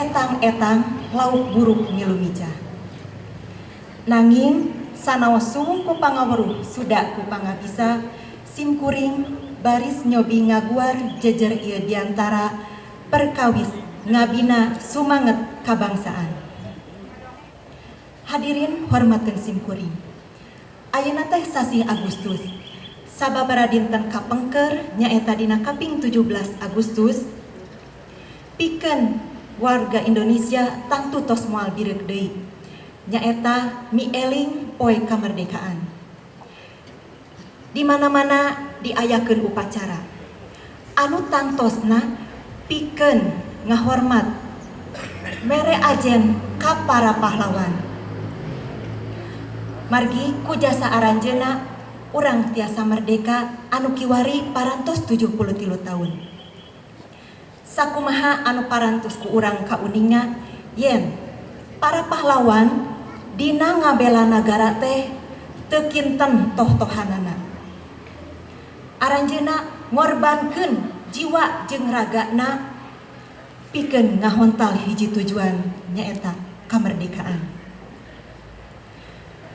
Etang-etang lauk buruk milu micah. Nanging sanaos sumung ku pangaweruh suda ku pangabisa, simkuring baris nyobi ngaguar jejer ieu diantara perkawis ngabina sumanget kabangsaan. Hadirin hormateun simkuring. Ayeuna teh sasih Agustus. Sababaraha dinten kapengker, nyaeta dina kaping 17 Agustus, pikeun warga Indonesia tangtu tos moal bireuk deui, nyaeta mieling poe kemerdekaan. Di mana-mana diayakeun upacara anu tangtosna pikeun ngahormat, mere ajen ka para pahlawan, margi ku jasa aranjeuna urang tiasa merdeka anu kiwari parantos 73 tahun. Sakumaha anu parantos ku urang kauninga yen para pahlawan dina ngabela nagara teh teu kinten toh-tohanana. Aranjeuna ngorbankeun jiwa jeung ragana pikeun ngahontal hiji tujuan, nyaeta kamerdekaan.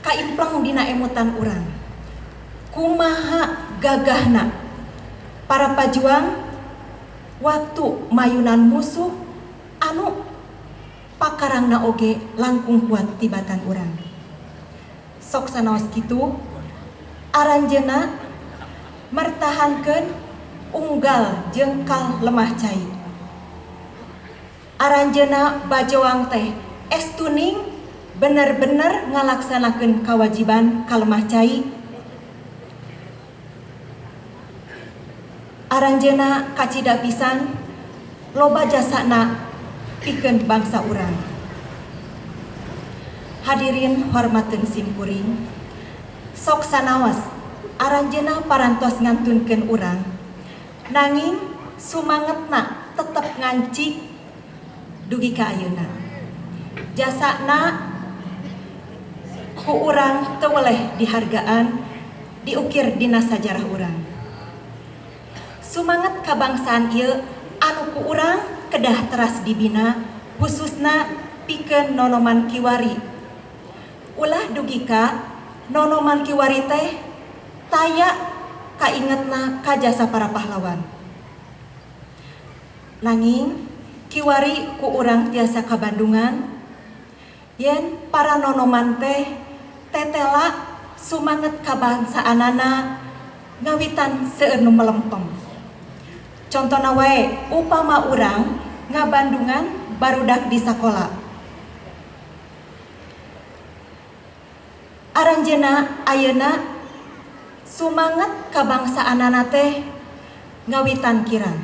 Kaimpleng dina emutan urang kumaha gagahna para pajuang waktu mayunan musuh anu pakarangna oge langkung kuat tibatan urang. Sok sanaos kitu, aranjeuna mertahankeun unggal jengkal lemah cai. Aranjeuna bajoang teh estuning bener-bener ngalaksanakeun kewajiban ka lemah cai. Aranjeuna kacida pisan loba jasana pikeun bangsa urang. Hadirin hormateun simkuring, sok sanaos aranjeuna parantos ngantunkeun urang, nanging sumangetna tetep ngancik dugi ka ayeuna. Jasana ku urang teu weleh dihargaan, diukir dina sajarah urang. Sumanget kabangsaan ieu anu ku urang kedah teras dibina, khususna pikeun nonoman kiwari. Ulah dugi ka nonoman kiwari teh taya kaingetna ka jasa para pahlawan. Nanging kiwari ku urang tiasa kabandungan yen para nonoman teh tetela sumanget kabangsaanana ngawitan seueur nu melempem. Contona wae upama urang ngabandungan barudak di sakola. Aranjeuna ayeuna sumanget kabangsaanana teh ngawitan kirang.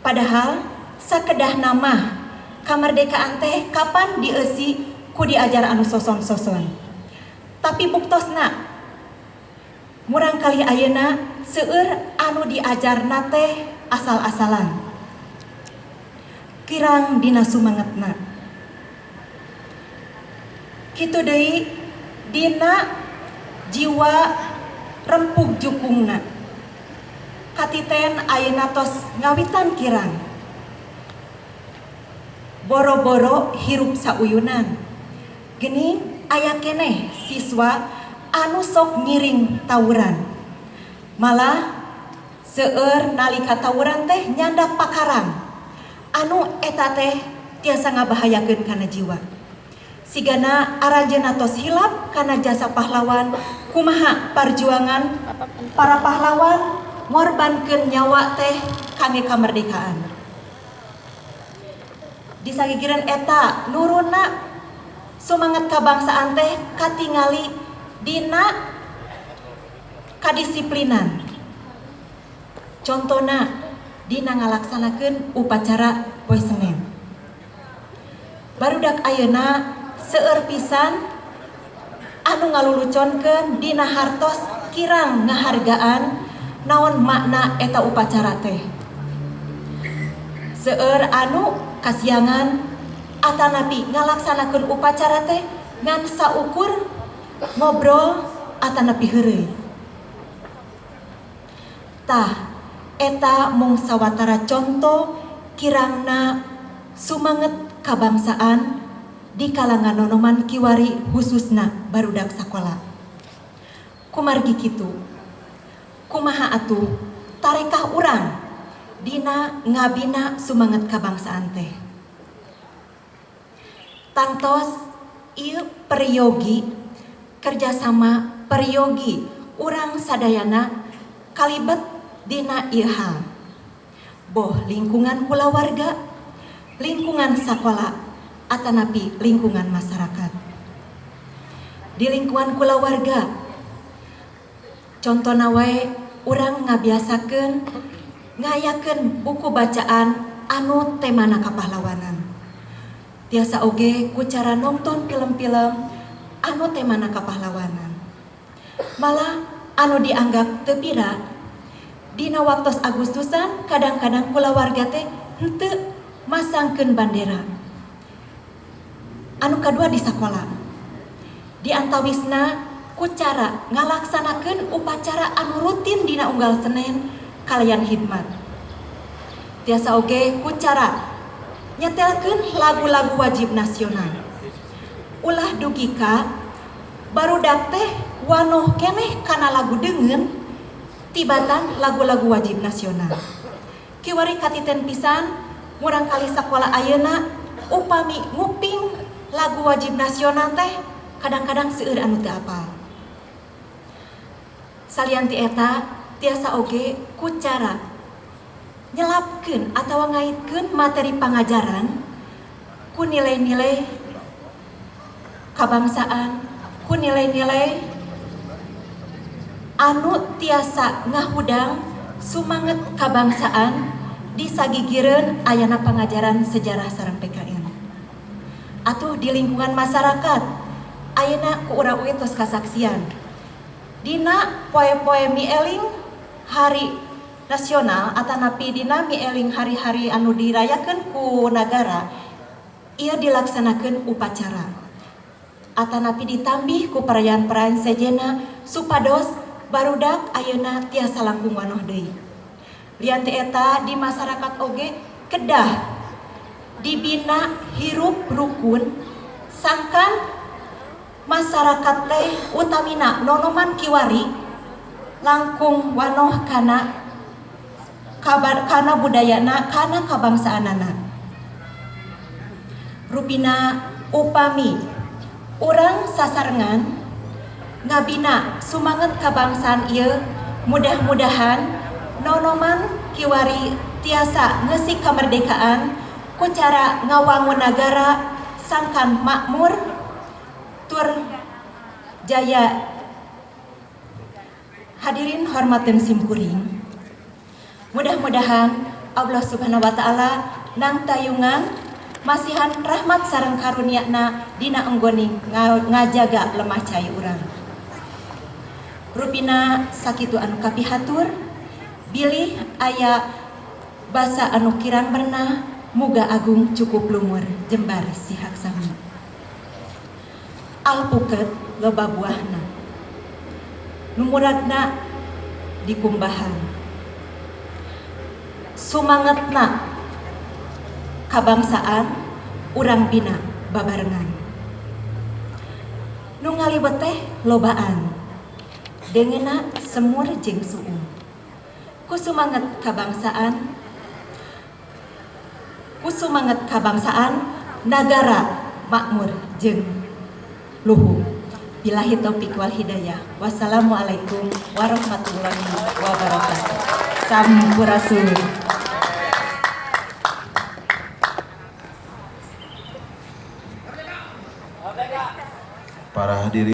Padahal sakedah nama kamerdekaan teh kapan dieusi ku diajar anu soson-soson. Tapi buktosna murang kali ayeuna seueur anu diajarna teh asal-asalan. Kirang dina sumangetna. Kitu deui dina jiwa rempug jukungna. Katiten ayeuna tos ngawitan kirang. Boro-boro hirup sauyunan. Geuning aya keneh siswa anu sok ngiring tawuran. Malah seueur nalika tawuran teh nyandak pakarang anu eta teh tiasa ngabahayakeun kana jiwa. Sigana aranjeuna tos hilap kana jasa pahlawan, kumaha parjuangan para pahlawan ngorbankeun nyawa teh kangge kamerdekaan. Disagigireun eta nurunna sumanget kabangsaan teh katingali dina kadisiplinan. Contona dina ngalaksanakeun upacara poe Senin. Barudak ayeuna seueur pisan anu ngaluluconkeun dina hartos kirang ngahargaan naon makna eta upacara teh. Seueur anu kasiangan atanapi ngalaksanakeun upacara teh ngan saukur ngobrol atanapi heureuy. Tah, eta mung sawatara conto kirangna sumanget kabangsaan di kalangan nonoman kiwari, khususna barudak sakola. Kumargi kitu, kumaha atuh tarekah urang dina ngabina sumanget kabangsaan teh? Tangtos ieu peryogi kerjasama, peryogi urang sadayana kalibet dina ieu hal, boh lingkungan kulawarga, lingkungan sakola, atanapi lingkungan masyarakat. Di lingkungan kulawarga contohna wae urang ngabiasakeun ngayakeun buku bacaan anu temana kapahlawanan. Tiasa oge ku cara nonton film-film anu temana kapahlawanan. Malah anu dianggap teu pira, dina waktos Agustusan kadang-kadang kulawarga teh henteu masangkeun bandera. Anu kadua, di sakola, di antawisna ku cara ngalaksanakeun upacara anu rutin dina unggal Senin kalayan hikmat. Tiasa oge ku cara nyetelkeun lagu-lagu wajib nasional. Ulah dugi ka barudak teh wanoh keneh kana lagu deungeun tibatan lagu-lagu wajib nasional. Kiwari katiten pisan murangkalih sakola ayeuna upami nguping lagu wajib nasional teh kadang-kadang seueur anu teu apal. Salian ti eta, tiasa oge ku cara nyelapkeun atawa ngaitkeun materi pangajaran ku nilai-nilai kabangsaan, ku nilai-nilai anu tiasa ngahudang sumanget kabangsaan di sagigireun ayana pangajaran sejarah sareng PKN. Atuh di lingkungan masyarakat ayeuna ku urang uih tos kasaksian dina poe-poe mieling hari nasional atanapi dina mieling hari-hari anu dirayakeun ku nagara, ieu dilaksanakeun upacara atanapi ditambih ku perayaan-perayaan sejena supados barudak ayeuna tiasa langkung wanoh deui. Lian ti eta, di masyarakat oge kedah dibina hirup rukun sangkan masyarakat teh, utamina nonoman kiwari, langkung wanoh kana kabar, kana budayana, kana kabangsaanana. Rupina upami urang sasarengan ngabina sumanget kabangsaan ieu, mudah-mudahan nonoman kiwari tiasa ngeusik kemerdekaan ku cara ngawangun nagara sangkan makmur tur jaya. Hadirin hormateun simkuring, mudah-mudahan Allah Subhanahu wa Ta'ala nangtayungan masihan rahmat sareng karunia-Na dina enggoning ngajaga lemah cai urang. Rupina sakitu anu kapihatur, bilih aya basa anu kirang merenah, muga agung cukup lumur jembar sihak sami. Alpuket loba buahna, nu muragna dikumbahan. Sumangetna kabangsaan urang bina babarengan. Nu ngaliwet teh lobaan, deungeunna semur jeung suung. Ku sumanget kabangsaan, ku sumanget kabangsaan, nagara makmur jeung luhur. Billahi taufik wal hidayah. Wassalamualaikum warahmatullahi wabarakatuh. Sampurasun. Para hadirin.